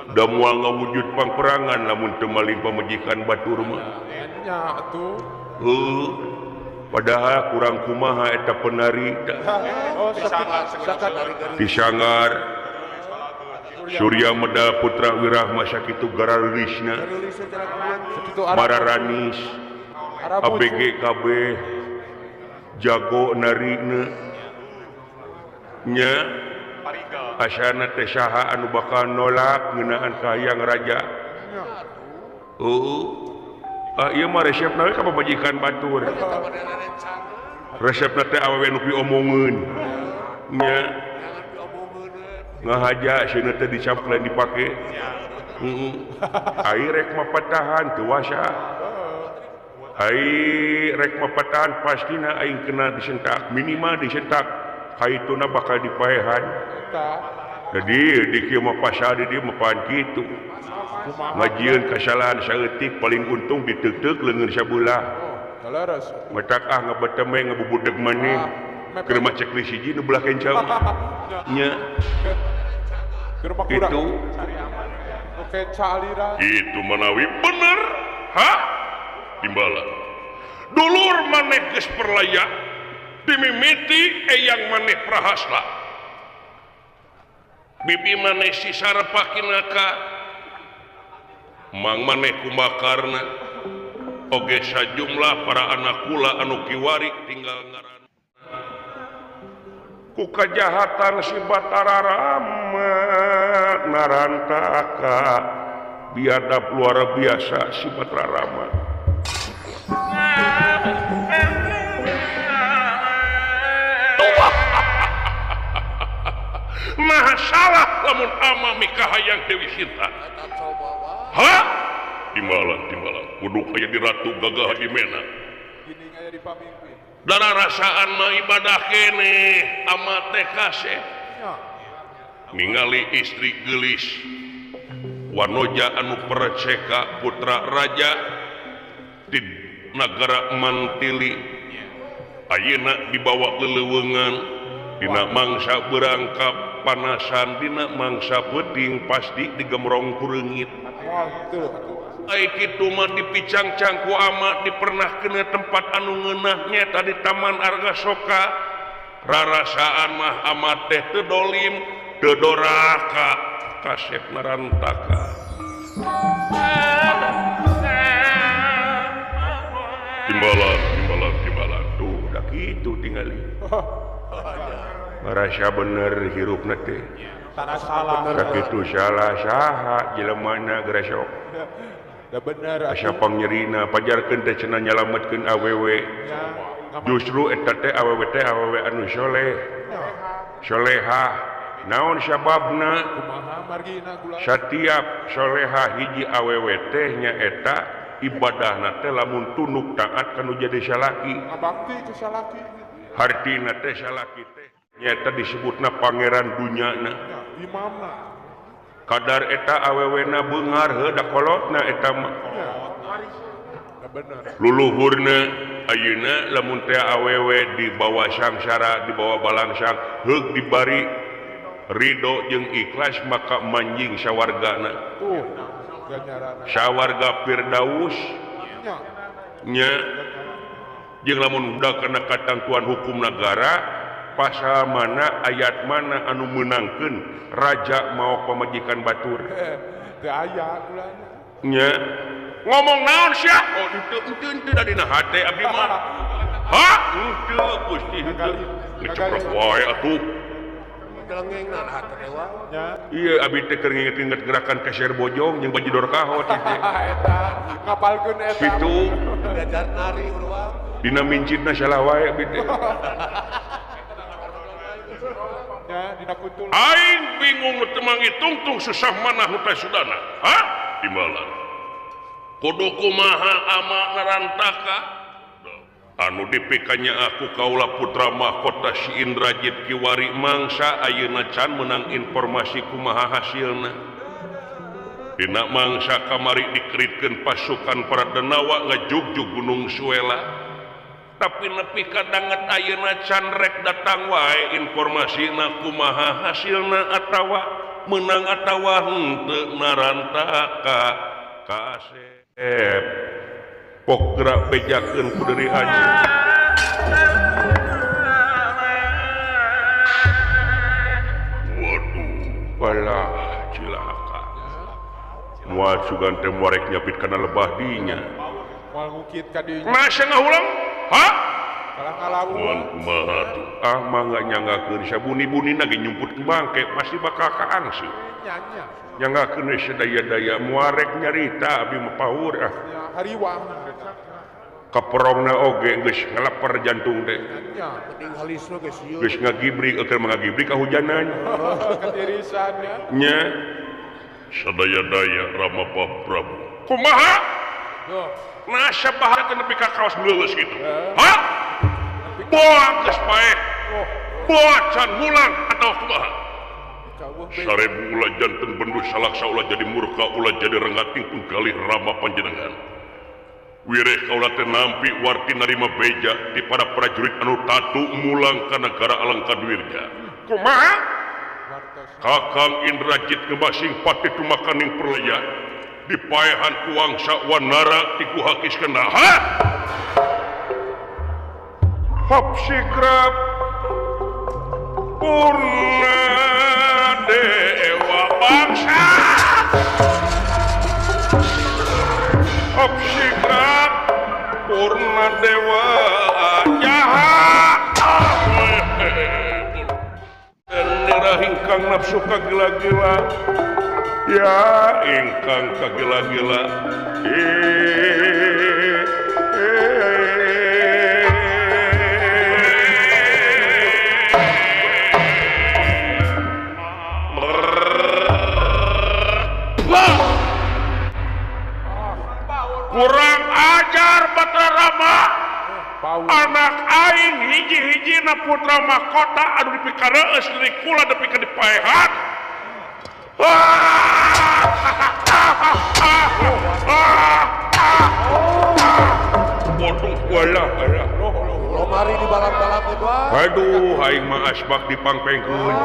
Da moal ngawujud pangperangan lamun teu maling pamajikan batur mah. Nya atuh. Heuh. Padahal kurang kumaha eta penari tah. Disangar. Surya Meda Putra Wirahma sakitu gararilisna. Mararanis. ABG KB jago narina nya asana teh saha anu bakal nolak ngeunaan kahayang raja. Heuh. Ah ieu mah resepna we ka pamajikan batur. Resepna teh awewe nu piomongeun. Nya ngahaja sieuna teh dicap lain dipake. Heeh. Ai rek mapatahan teu wasa. Ai rek mapatahan pastina aing kena disentak, minimal disentak. Kaituna bakal dipaehan. Jadi di kieu mah pasal di dieu mah pan kitu. Ngajieun kasalahan saeutik paling untung diteuteup leungeun sabelah. Matak ah ngabetemeh ngabubudeg maneh. Keur mah cek siji nu belah kenca. Nya. Itu. Itu manawi bener. Hah? Timbalan. Dulur maneh geus perlaya dimimiti eyang maneh prahasla. Bibi maneh si Sarpakinaka mang maneh Kumbakarna oge sajumlah para anak kula anu kiwari tinggal ngaran. Ku kajahatan si Batara Rama narantaka biadab luar biasa si Batara Rama. Maha salah lamun ama mikahayang Dewi Sinta. Ha? Timbalan timbalan kudu aya di ratu gagah di mena. Darah rasaan mah ibadah keneh ama teh kaseh. Ningali istri geulis wanoja anu perceka putra raja di nagara Mantili. Ayeuna dibawa leleuweungan dina mangsa berangkap panasan dina mangsa peuting pasti digemrong ku reungit. Ai kitu mah dipicangcang ku ama dipernahkeun tempat anu ngeunah nyaeta di Taman Argasoka. Rarasaan mah ama teh teu dolim teu doraka kasep narantaka. Timbalan timbalan timbalan tuh da kitu tingali. Marasa bener hirupna teh. Sakitu salah saha jelemana geura sok. Da bener asa pangnyerina pajarkeun teh cenah nyalametkeun awewe. Justru eta teh awewe teh awewe anu soleh. Solehah. Naon sababna? Satiap solehah hiji awewe teh nyaeta ibadahna teh lamun tunduk taat kanu jadi salaki. Ngabakti ka salaki. Hartina teh salaki teh nyaeta disebutna pangeran dunyana. Imamna. Kadar eta awewena beungar heuh da kolotna eta mah. Luluhurna ayeuna lamun teh awewe dibawa sangsara, dibawa balangsang, heug dibari ridho jeung ikhlas maka manjing sawargana. Sawarga Firdaus nya jeung lamun udah kena katangtuan hukum negara pasal mana ayat mana anu meunangkeun raja mau pamajikan batur. Teu aya nya ngomong naon sia? Oh henteu henteu henteu da dina hate abdi mah. Ha henteu Gusti henteu. Ngeceprok wae atuh. Iya abi teh keur nginget-inget gerakan keser bojong jeung bajidor kahot teh. Eta ngapalkeun eta. Kitu. Belajar nari urang. Dina mincitna salah wae abi teh. Aing bingung nu teu mangitungtung susah manah nu teh sudana. Hah? Timbalan. Kudu kumaha ama narantaka? Anu dipikanya aku kaula putra mahkota si Indrajit kiwari mangsa ayeuna can menang informasi kumaha hasilna. Dina mangsa kamari dikeritkeun pasukan para denawa ngajugjug Gunung Suela. Tapi nepi ka danget ayeuna can rek datang wae informasina kumaha hasilna atawa menang atawa henteu narantaka kasep pok gerak bejakeun ku deuri haji. Waduh balah cilaka moal sugan teh moal rek nyapit kana lebah dinya moal ngukit ka dinya masa ngahulang ha kalah kumaha tuh ah mah nyanggakeun sabuni-bunina ge nyumput bangke pasti bakal kaangsu nyanggakeun we sadaya-daya moal rek nyarita abi mah paur ah hariwang kaperongna oge geus ngaleper jantung teh penting halisna geus sieun geus ngagibrik keur mangagibrik kahujanan katirisan nya sadaya-daya Rama Prabu kumaha nasa bahaya nepi ka kaos leuleus kitu ha boa geus paeh boa can mulang atawa kumaha sarebu ulah jantung bendu salaksa ulah jadi murka ulah jadi renggat pun galih Rama panjenengan wireh kaula teh nampi warti narima beja di para prajurit anu tatu mulang ka negara Alangkadwirja kumaha Kakang Indrajit kemasing pati tumakaning perlaya dipaehan ku wangsa Wanara ti Guha Kiskenda ha hop sikrap purna dewa bangsa hop sikrap purna dewa jahat nira ingkang nafsu kagila-gila ya ingkang kagila-gila kurang ajar Batra Rama anak aing hiji-hijina putra mahkota anu dipikareus deui kula nepi ka dipaehan. Bodoh walah alah. Lomari di balap-balap itu. Aduh aing mah asbak dipangpengkeun.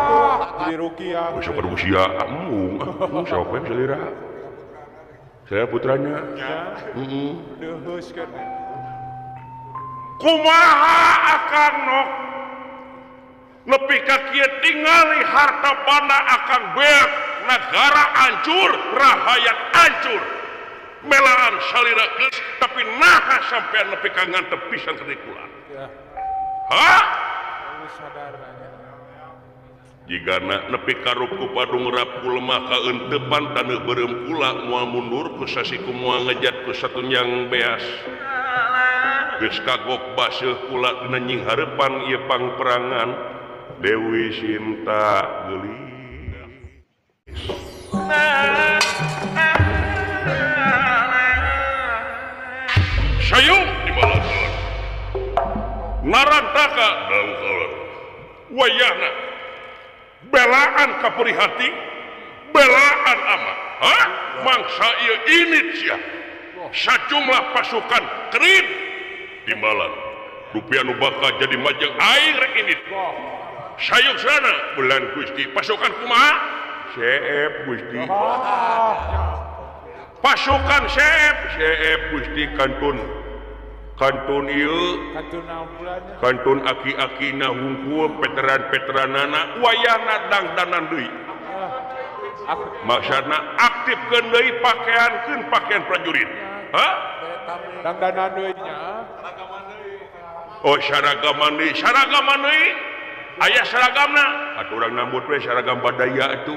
Di rukiah. Sok kudu sia embung. Sok we salira. Saya putranya. Heeh. Deuheuskeun. Kumaha akang nok nepi ka kieu tingali harta banda akang beak negara hancur rahayat hancur melaan salira geus tapi naha sampean nepi ka ngantep pisan ka kula ha jigana nepi ka rup ku padung rap ku lemah kaentepan taneuh beureum kula moal mundur ku sasiku moal ngejat ku satunjang beas geus kagok baseuh kula dina nying hareupan ieu pangperangan Dewi Sinta geulis. Sayung di malahan narantaka daun wayahna belaan kapuri hati belaan ama ha mangsa ieu init sia sajumlah pasukan kerib di malam rupiah nu bakal jadi majeng aing rek init sayung sana bulan Gusti pasukan kumaha seep Gusti pasukan seep seep Gusti kantun kantun ieu kantun aki-akina hungkul veteran-veteranana wayahna dangdanan deui maksudna aktifkeun deui pakeankeun pakaian prajurit ha dangdanan deui nya. Oh saragaman deui, saragaman deui. Aya seragamna. Atuh urang nambut we seragam badaya atuh.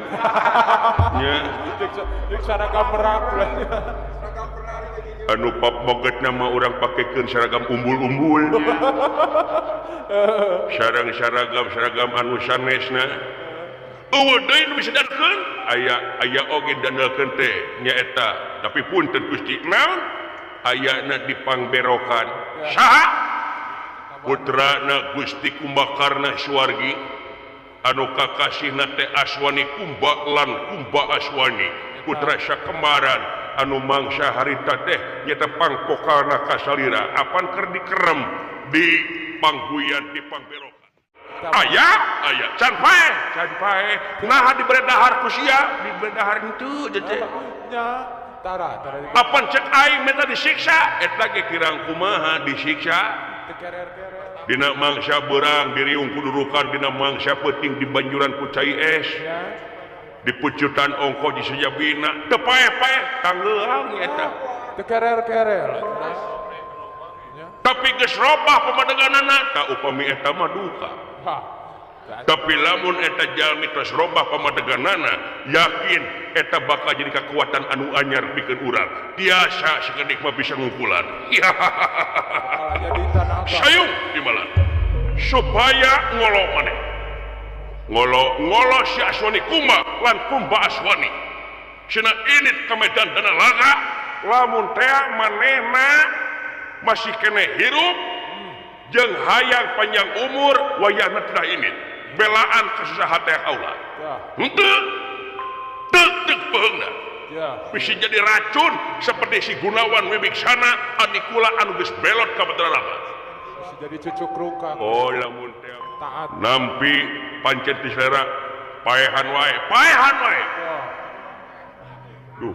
Nya. Jeung seragam merak. Anu pap mogetna mah urang pakekeun seragam umbul-umbul. Sareng seragam-seragam anu sanesna. Eueuh deui nu bisa dankeun? Aya aya oge dandelkeun teh nyaeta. Tapi punten Gusti, naon? Ayana dipangberokan. Saha? Putrana Gusti Kumbakarna Suwargi anu kakasihna teh Aswani Kumba lan Kumba Aswani putra sakemaran anu mangsa harita teh nyata pangpokalna kasalira apan keur dikerem di pangguyan di pangberokan. Aya aya can paeh naha dibere dahar ku sia dibere dahar henteu teh nya tara tara apan cek aing meta disiksa eta ge kirang kumaha disiksa dina mangsa beurang diriung kudurukan dina mangsa peuting di banjuran ku cai es dipucutan ongko di sejabina teu paeh-paeh tanggeang eta teu kerer-kerer tapi geus robah pamadeganana ta upami eta mah duka. Tapi lamun eta jalmi tos robah pamadeganana yakin eta bakal jadi kekuatan anu anyar pikeun urang tiasa sakedik mah bisa ngungkulan. Sayung dimalan supaya ngolo maneh ngolo si Aswani Kumba lan Kumba Aswani cenah init ka medan dana laga lamun tea manehna masih kene hirup jeung hayang panjang umur wayahna teu init belaan kesusahan teh kaula henteu teu teu beungna bisa jadi racun seperti si Gunawan Wibiksana adikula anu geus belot ka Batara Rama bisa jadi cucuk rukang. Oh lamun teh taat nampi pancen ti selera paehan wae duh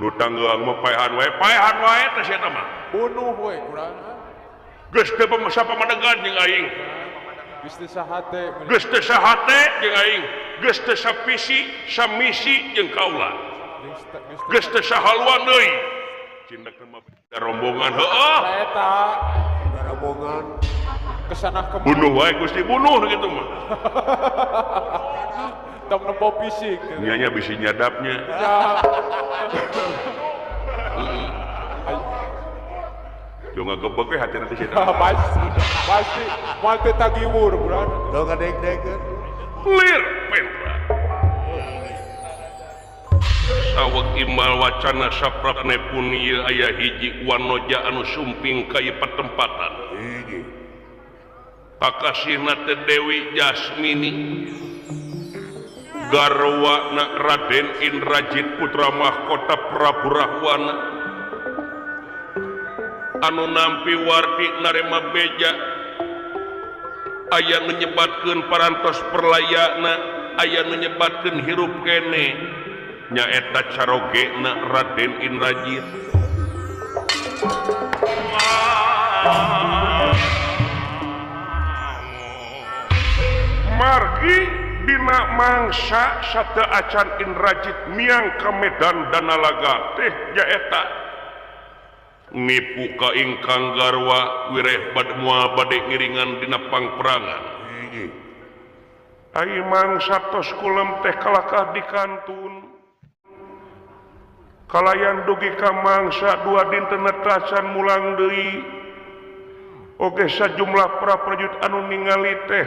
nu tanggeang mah paehan wae teh sia mah bunuh we kurang geus teu pamadegan jeung aing geus teu sahate geus teu sahate jeung aing geus teu sapisi samisi jeung kaula geus teu sahaluan deui cindak mah rombongan heueuh eta rombongan kesanah ke bunuh wae Gusti bunuh kitu mah tong nempo fisik nya bisi nyadapnya. Yo ngagebeg we hati nanti sia. Pasti moal teu tagiwur buran. Tong ngadeg-degeun. Lir pentra. Saweg imal wacana sapratne pun ieu aya hiji wanoja anu sumping ka ieu patempatan. Hiji. Kakasihna teh Dewi Jasmini. Garwana Raden Indrajit putra mahkota Prabu Rahwana. Anu nampi warti narema beja aya nyebatkeun parantos perlayana aya nyebatkeun hirup kene nyaeta carogena Raden Indrajit. Margi dina mangsa sateu acan Indrajit miang ka medan Danalaga teh nyaeta nipu ka ingkang garwa wireh bad moal bade ngiringan dina pangperangan. Ai mangsa tos kulem teh kalakah dikantun kalayan dugi ka mangsa dua dinten tacan mulang deui oge sajumlah praprajurit anu ningali teh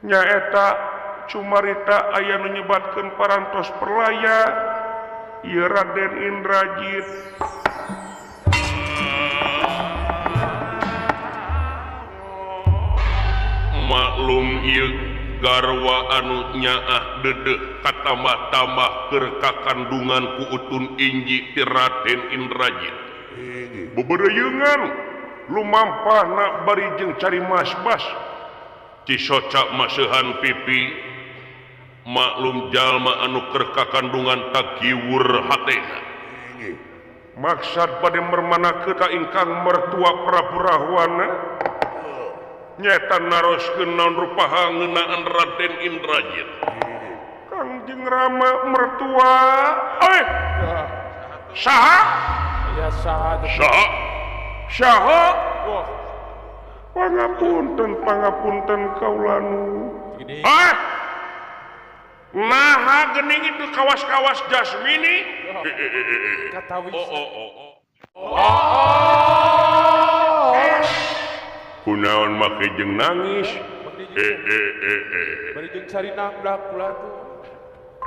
nyaeta cumarita aya nu nyebatkeun parantos perlaya ieu Raden Indrajit. Maklum ieu garwa anu nyaah dedeh katambah-tambah keur kakandungan ku utun inji ti Raden Indrajit. Bebereuyeungan lumampahna bari jeung cari mas-mas cisoca maseuhan pipi maklum jalma anu keur kakandungan tagiwur hatena. Maksad bade mermanakeun ka ingkang mertua Prabu Rahwana nyata naroskeun naon rupaha ngeunaan Raden Indrajit. Kangjeng Rama mertua saha? Ya saha. Saha? Saha? Pangapunten pangapunten kaulanu. Naha geuning itu kawas-kawas Jasmini. Katawis. Oh. Kunaon make jeung nangis. Bari jeung carinang dah kula tuh.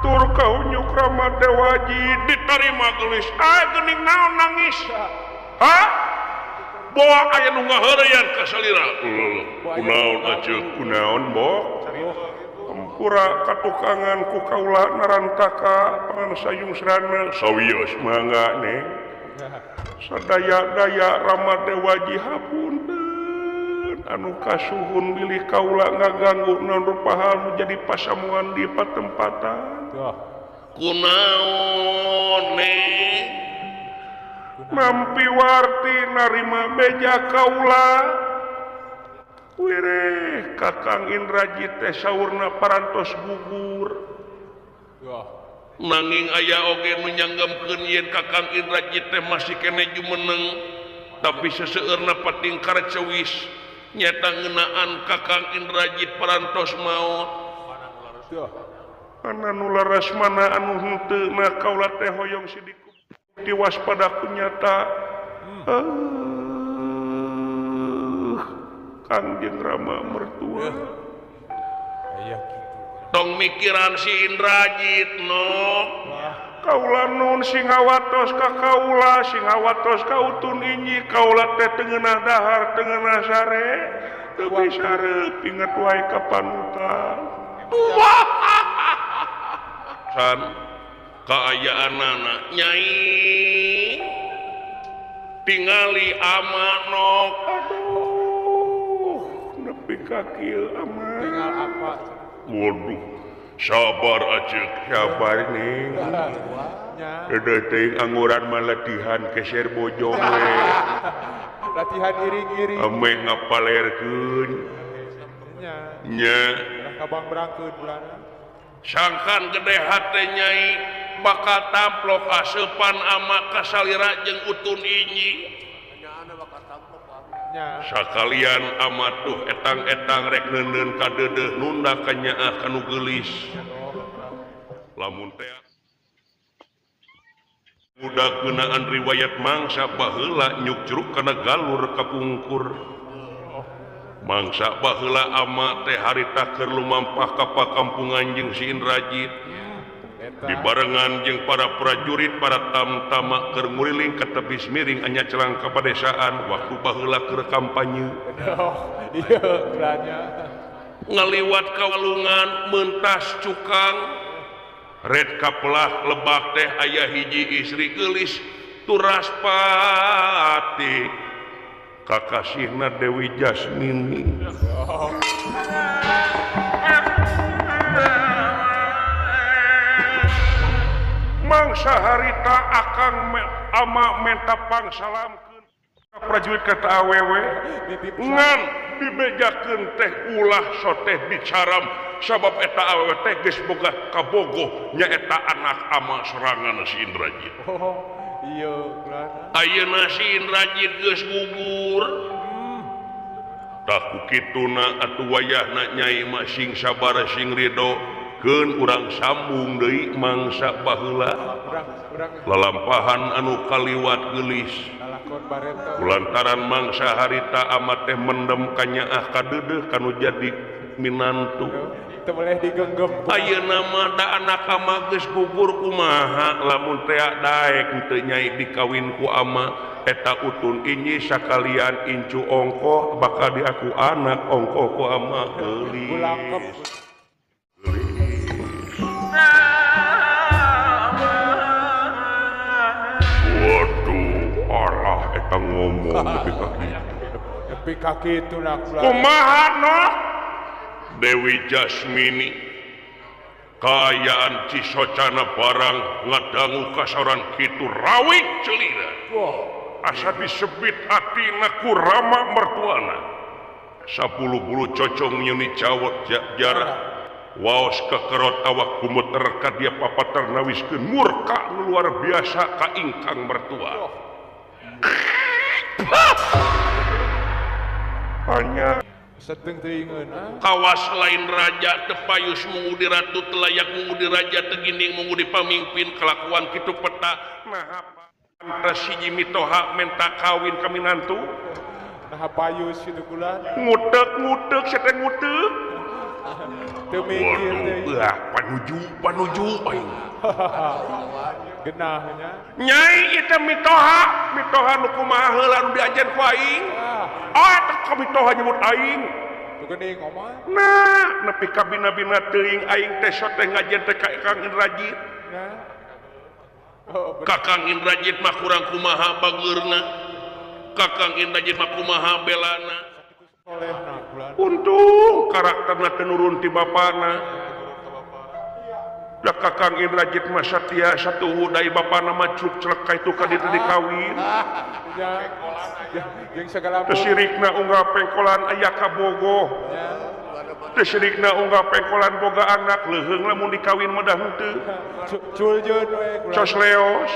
Tur kahunyuk Rama Dewaji ditarima geulis. Ah geuning naon nangis? Hah? Boa aya nu ngaheureyan ka salira. Kunaon aceuk kunaon bok? Hampura katukangan ku kaula narantaka pansayung srana sawios mangga neng. Sadaya-daya Rama Dewaji hapunten. Anu kasuhun bilih kaula ngaganggu naon rupa hal nu jadi pasamuan di patempatan. Kunaon Neng? Nampi warti narima beja kaula. Wireh Kakang Indrajit teh saurna parantos gugur. Nanging aya oge nu nyanggemkeun yen Kakang Indrajit teh masih keneh jumeneng, tapi seseueurna pating karcewis nyata ngeunaan Kakang Indrajit parantos maot. Ana nu laras mana anu henteu na kaula teh hoyong sidik diwaspada ku nyata. Kangjeng Rama mertua. Tong mikiran si Indrajit no. Kaula nun sing ngawatos ka kaula, sing ngawatos ka utun inyi, kaula teh teu ngeunah dahar, teu ngeunah sare, teu bisa reup inget wae ka panutan. San kaayaanana nyai tingali ama nok. Aduh, nepi ka kieu ama. Tinggal apa? Waduh, sabar aceuk, sabar ning. Deudeuh teuing angguran mah latihan keser bojong we. Latihan iring-iring. Ameh ngapalerkeun. Nya. Nya. Kabang berangkeun bulana. Sangkan gede hate nyai bakal tamplok aseupan ama kasalira jeung utun inyi. Sakalian ama tuh etang-etang rek neundeun ka deudeuh nunda ka nyaah kanu geulis. Lamun teh budak ngeunaan riwayat mangsa baheula nyukcruk kana galur kapungkur. Mangsa baheula ama teh harita keur lumampah ka pakampungan jeung si Indrajit. Dibarengan jeung para prajurit para tamtama keur nguriling ka tebis miring anya celang ka padesaan waktu baheula keur kampanye. Ngaliwat ka walungan mentas cukang red kapelah lebak teh aya hiji istri geulis turas pati kakasihna Dewi Jasmini. Mangsa harita akang ama menta pangsalamkeun ka prajurit kata awewe ngan dibejakeun teh ulah soteh bicaram sabab eta awewe teh geus boga kabogoh nyaeta anak ama serangan si Indrajit. Oh, iya ayeuna si Indrajit geus gugur. Tah ku kituna atuh wayahna nyai mah sing sabar sing ridho keun urang sambung deui mangsa baheula lalampahan anu kaliwat geulis kulantaran mangsa harita amat teh mendem kanyaah kadeudeuh kanu jadi minantu. Teu boleh digenggem. Ayeuna mah da anak ama geus gugur kumaha lamun teh daek teu nyai dikawin ku ama eta utun inyi sakalian incu ongkoh bakal diaku anak ongkoh ku ama geulis. Waduh, Allah eta ngomong nepi ka kitu. Nepi ka kitu nak. Kumaha nok? Dewi Jasmini kaayaan Cisocana barang ngadangu kasoran kitu rawit celira. Asa disebit atina ku rama mertuana. Sapuluh-puluh cocong nyuni cawot jarak. Waos kekerot awak gumeter ka dia papater nawiskeun murka nu luar biasa ka ingkang mertua. Hanya kawas lain raja tepayus mungudi ratu telayak mungudi raja tegining mungudi pamimpin kelakuan kitu peta nah pantas hiji mitoha menta kawin ka minantu nah payus kitu kula ngutek-ngutek sete ngutek teu mikir deui ah panuju aing genah nya nyai ieu mitoha mitoha nu kumaha heula nu diajen ku aing. Oh eta ka mitoha nyebut aing tu geuning omah nah nepi ka bina-bina teuing aing teh sok teh ngajen teh ka Kang Indrajit. Kakang Indrajit mah kurang kumaha bageurna, Kakang Indrajit mah kumaha belana. Untung karakterna tenurun ti bapana. Da Kakang Indrajit mah satia satuhu dai bapana mah cuk celek ka itu ka ditu dikawin. Teu sirikna unggal pengkolan aya kabogoh. Teu sirikna unggal pengkolan boga anak leuheung lamun dikawin mah dah henteu. Cos leos.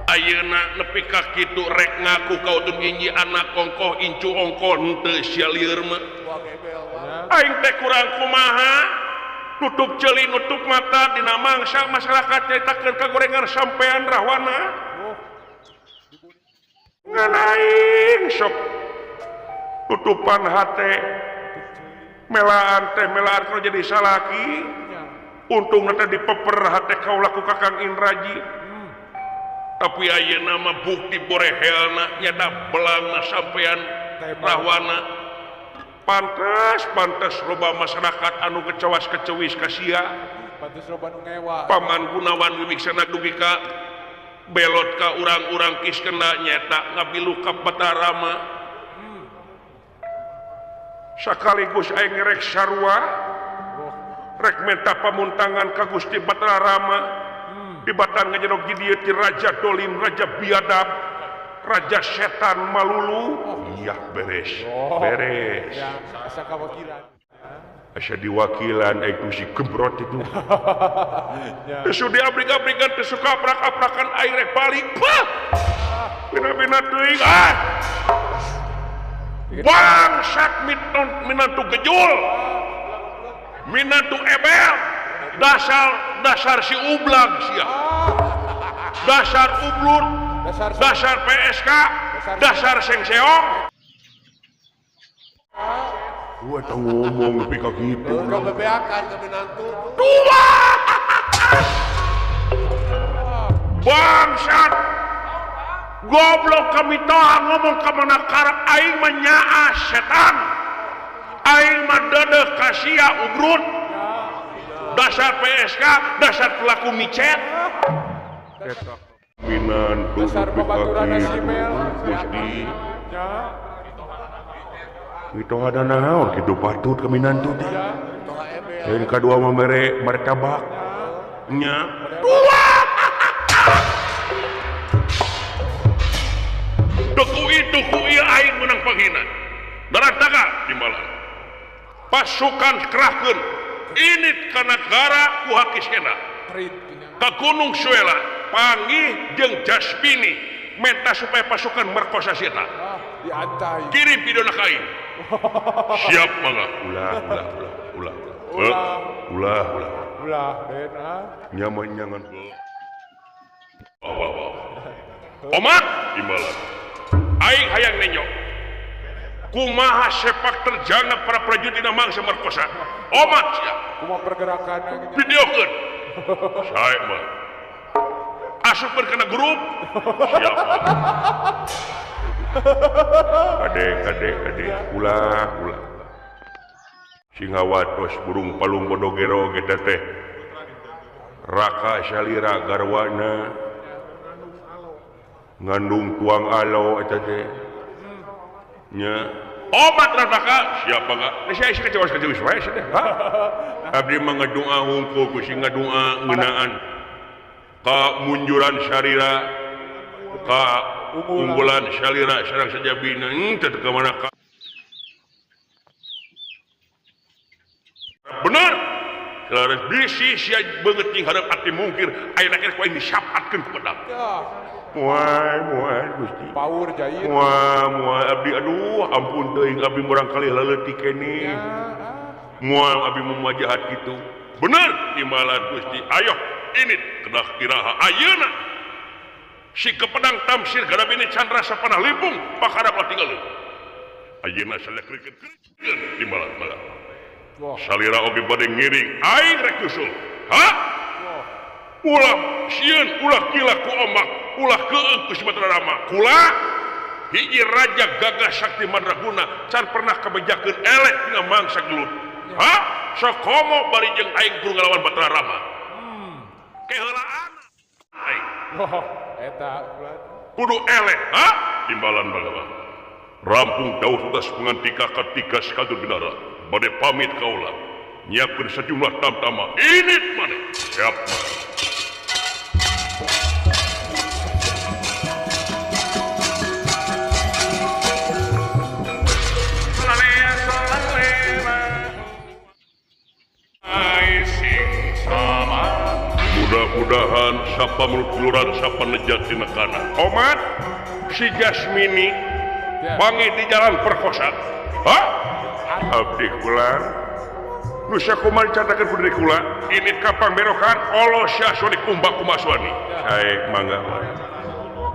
Ayeuna nepi ka kitu rek ngaku ka utun inji anak kongkoh incu ongkoh henteu sia lieur mah. Aing teh kurang kumaha? Nutup ceuli nutup mata dina mangsa masyarakat nyaritakeun kagorengan sampean Rahwana. Ngan aing sok tutupan hate melaan teh melaan kalau jadi salaki. Untungna teh dipeper hate kaula ku Kakang Indraji. Tapi ayeuna mah bukti borehelna nyata belangna sampean Rahwana. Pantes pantes loba masyarakat anu kecewas kecewis ka sia. Pantes loba nu ngewa. Paman Gunawan Wibiksana dugi ka belot ka urang-urang Kiskenda nyeta ngabilu ka Batarama. Sakaligus aing rek sarua rek menta pamuntangan ka Gusti Batara Rama. Dibatan ngajerog di dieu ti raja dolim, raja biadab, raja setan malulu. Iya beres, beres. Ya, asa kawakilan. Asa diwakilan aing si gebrot itu. Teu diabrik-abrikan, teu suka aprak-aprakan aing rek balik. Bah! Bina-bina teuing ah. Bangsat minantu gejul. Minantu ebel. Dasar si ublag sia. Dasar ublur, dasar PSK, dasar sengseong. Gua tau ngomong lebih ka gitu. Kau bebeakan ke minantu. Dua. Bangsat. Goblok kami toha ngomong ka mana karep aing mah nyaah setan. Aing mah dedeh ka sia ugrut. Dasar PSK, dasar pelaku micet. Minantu dasar babaturan si Mel. Gusti. Itu ada naon kitu patut ke minantu teh. Yang kedua mah mere martabak. Nya. Dua. Duku itu ku ieu aing menang panghina. Darantaka timbalan. Pasukan kerahkeun init ka nagara ku Hakiskenda. Ka Gunung Suela panggih jeung Jasmini menta supaya pasukan merkosa si eta. Diantai. Kirim videona ka aing. Siap mangga. Ulah ulah ulah ulah. Ulah ulah. Ulah den ah. Nyaman nyangan. Wah wah. Omat timbalan. Aing hayang nenyok. Kumaha sepak terjangna para prajurit dina mangsa merkosa. Omat sia. Kumaha pergerakanna gitu. Videokeun. Sae mah. Asupkeun kana grup. Siap. Kade kade kade ulah ulah. Singawatos burung palung bodogero eta teh. Raka salira garwana ngandung tuang alo eta teh. Nya omat rataka siapa enggak? Ini saya kecewa wae teh. Abdi mah ngadua hungkul ku sing ngadua ngeunaan ka munjuran sarira ka unggulan salira sareng sajabina henteu ka mana ka bener laras bisi sia beungeut jeung hareup ati mungkir ayeuna keur ku aing disapaatkeun ku pedang. Muai muai Gusti paur jahit. Muai muai abdi aduh ampun teuing abdi murangkalih leutik keneh. Muai abdi mah jahat kitu. Bener timbalan Gusti. Ayo ini kedah iraha ayeuna. Si kepedang Tamsir Garabini Chandra Sapanah Limbung pakarap lah tinggal. Ayeuna salekkeun timbalan mangga. Salira oge bade ngiring aing rek nyusul. Ha? Ulah sieun ulah gila ku omak, ulah keung ku Sumatera Rama. Kula hiji raja gagah sakti mandraguna can pernah kabejakeun eleh dina mangsa gelut. Ha? Sakomo bari jeung aing kudu ngalawan Batara Rama. Keheulaan aing. Oh, eta kudu eleh, ha? Timbalan bagawa. Rampung dawuh tugas pengantika katiga sekatur binara. Bade pamit kaula. Nyiapkeun sejumlah tamtama. Init maneh. Siap. Mudah-mudahan sapa mululuran sapa nejat dina kana. Omat si Jasmini panggih di jalan perkosa. Hah? Abdi kula. Nu sakumaha dicatakeun ku diri kula, ini kapang berokan Allah syaswani kumbak kumaswani. Sae mangga wae.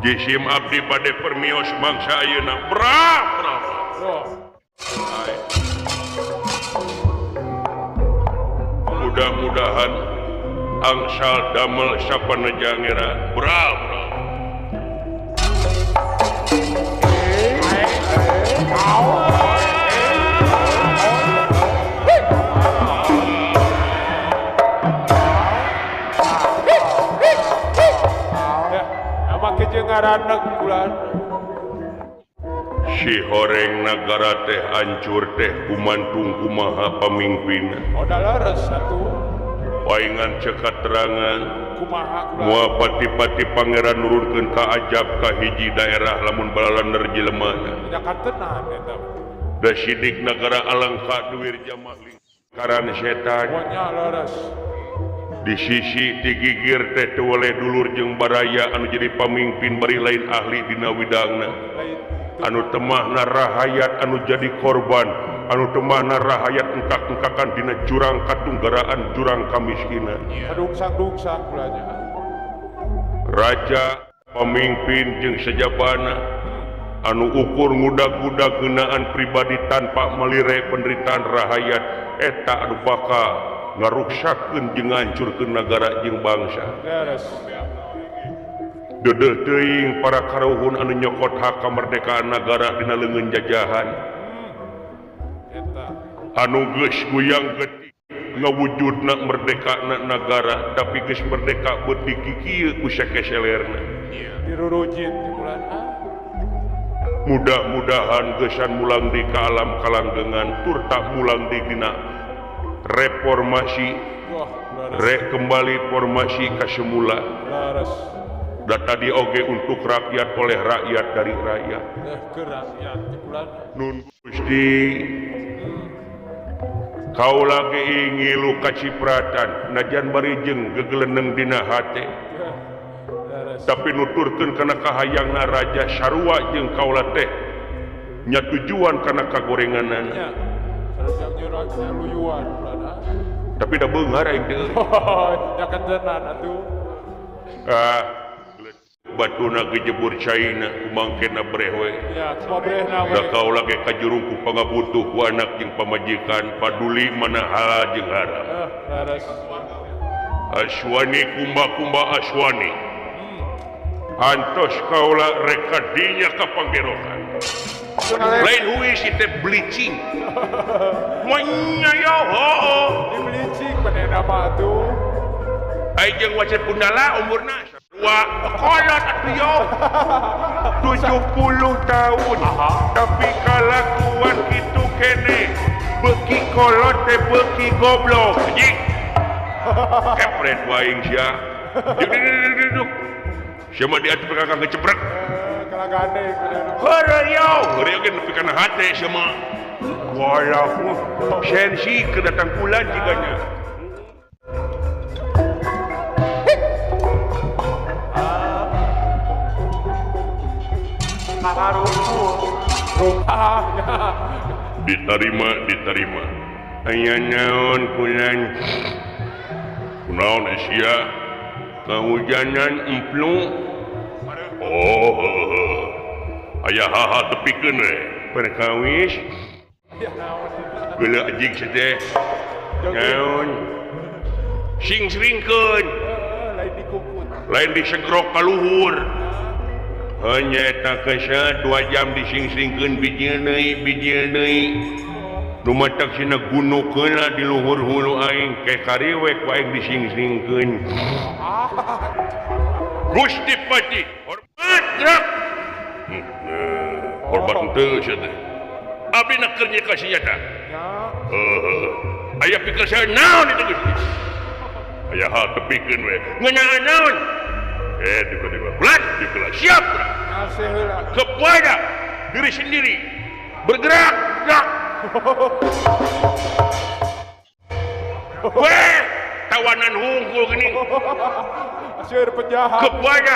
Jisim abdi bade permios mangsa ayeuna. Brah, brah. Mudah-mudahan angsal damel sapanejangera. Brah, brah. Si horeng nagara teh hancur teh kumantung kumaha pamimpin. Paingan cekaterangan moal pati-pati pangeran nurunkeun ka ajab ka hiji daerah lamun balalan jelema. Da sidik nagara alangka duir jamah lingkaran setan. Di sisi tigigir teh teu weleh dulur jeung baraya anu jadi pamimpin bari lain ahli dina widangna. Anu temahna rahayat anu jadi korban, anu temahna rahayat engkak-engkakan dina jurang katunggaraan jurang kamiskinan. Raja pamimpin jeung sejabana anu ukur ngudag-ngudag ngeunaan pribadi tanpa melire penderitaan rahayat eta anu bakal ngaruksakeun jeung ngancurkeun nagara jeung bangsa. Dedeh teuing para karuhun anu nyokot hak kamerdekaan nagara dina leungeun jajahan. Anu geus guyang getih ngawujudna merdekana nagara tapi geus merdeka beut dikikieu ku sakeselerna. Dirurujit di bulan. Mudah-mudahan geusan mulang di ka alam kalanggengan tur tak mulang di dina reformasi, rek kembali formasi ka semula. Da tadi oge untuk rakyat oleh rakyat dari rakyat. Nun Gusti kaula ge ngilu kacipratan najan bari jeung gegeleneng dina hate. Tapi nuturkeun kana kahayangna raja sarua jeung kaula teh nya tujuan kana kagorenganana. Tapi da beunghar aing teh. Nya ketenan atuh. Ah, batuna gejebur caina kumangkena breh we. Da kaula ge kajurung ku pangabutuh ku anak jeung pamajikan paduli mana halal jeung haram. Aswani kumba-kumba aswani. Antos kaula rek kadinya ka panggerokan. Lain huis teh bleaching. Monya yo hoo. Di bleaching manehna mah atuh. Ai jeung wacet pundala umurna dua kolot atuh yo. 70 tahun. Tapi kalakuan kitu kene. Beuki kolot teh beuki goblok. Anjing. Kepret waing sia. Duduk. Sia mah diatur kakak ngecebrek. Heureuyeuh, heureuyeuh ge nepi kana hate sia mah. Walah, sensi kedatang bulan jiganya. Diterima, diterima. Aya naon kulan. Kunaon sia? Kahujanan emplung. Oh, aya haha tepikeun we. Perkawis. Geuleuh anjing sia teh. Naon? Sing seringkeun. Lain dikukut. Lain disegrok ka luhur. Hanya eta kesa 2 jam dising-singkeun bijil deui. Dumatak sina gunuk heula di luhur hulu aing ke kariwek ku aing dising-singkeun. Gusti Pati, hormat gerak. Hormat henteu sia teh. Abdi na keur nyekel senjata. Heeh. Aya pikir saya naon itu Gusti. Aya hal tepikeun we. Ngeunaan naon? Tiba-tiba belat dikelas siap. Kepada diri sendiri. Bergerak, gerak. Weh, tawanan hungkul gini. Seur penjahat. Kepada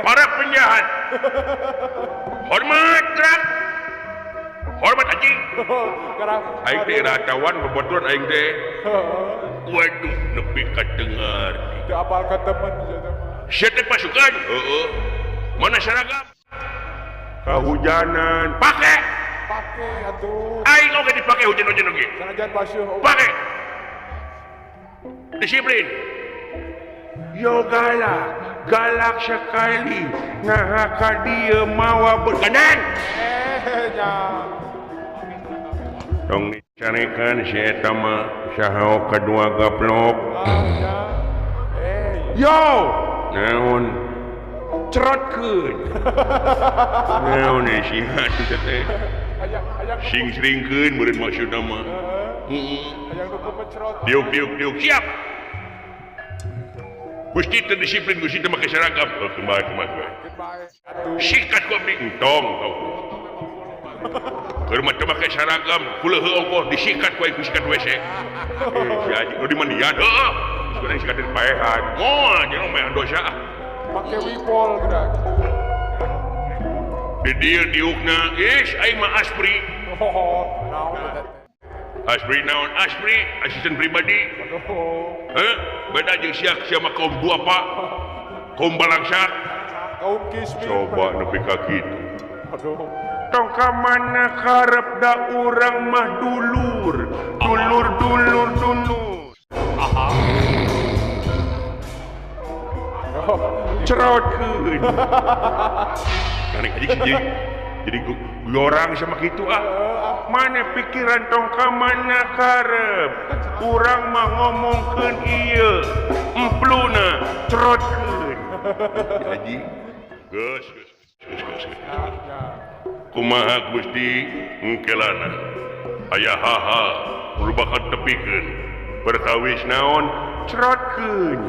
para penjahat. Hormat gerak. Hormat anjing. Aing teh ratawan babaturan aing teh. Waduh, nepi ka dengar. Teu apal ka temen sia teh pasukan. Heeh. Mana seragam? Kahujanan. Pake. Pake atuh. Aing oge dipake hujan-hujan oge. Sanajan basuh. Pake. Disiplin. Yo galak, galak sekali. Nah ka dieu mawa berkanan. Nya. Tong dicarekan si eta mah saha kadua gaplok. Yo, naon cerotkeun. Naon si atuh teh. Sing seringkeun meureun maksudna mah. Heeh. Diuk diuk diuk siap. Gusti teu disiplin, Gusti teu make seragam. Oh, kumaha kumaha. Sikat ku abdi entong tau. Keur mah teu make seragam, kuleuh ongkoh disikat ku aing ku sikat WC. Si Haji nu dimandian, heuh. Sebenarnya sikatin paehan. Moal jeung mah dosa ah. Make wipol geura. Di dieu diukna, ih aing mah aspri. Oh, naon eta teh? Aspri naon? Aspri asisten pribadi. Heh, beda jeung sia sia mah kaum dua pak. Kaum balangsak. Kaum kismin. Coba nepi ka kitu. Aduh. Tong ka mana karep da urang mah dulur. Dulur dulur dulur. Cerotkeun. Tarik aja sih jadi gorang sama gitu ah. Mana pikiran tong ka mana karep. Urang mah ngomongkeun ieu. Empluna cerotkeun. Haji. Geus geus geus. Kumaha Gusti engkelana. Aya haha nu bakal tepikeun. Perkawis naon cerotkeun.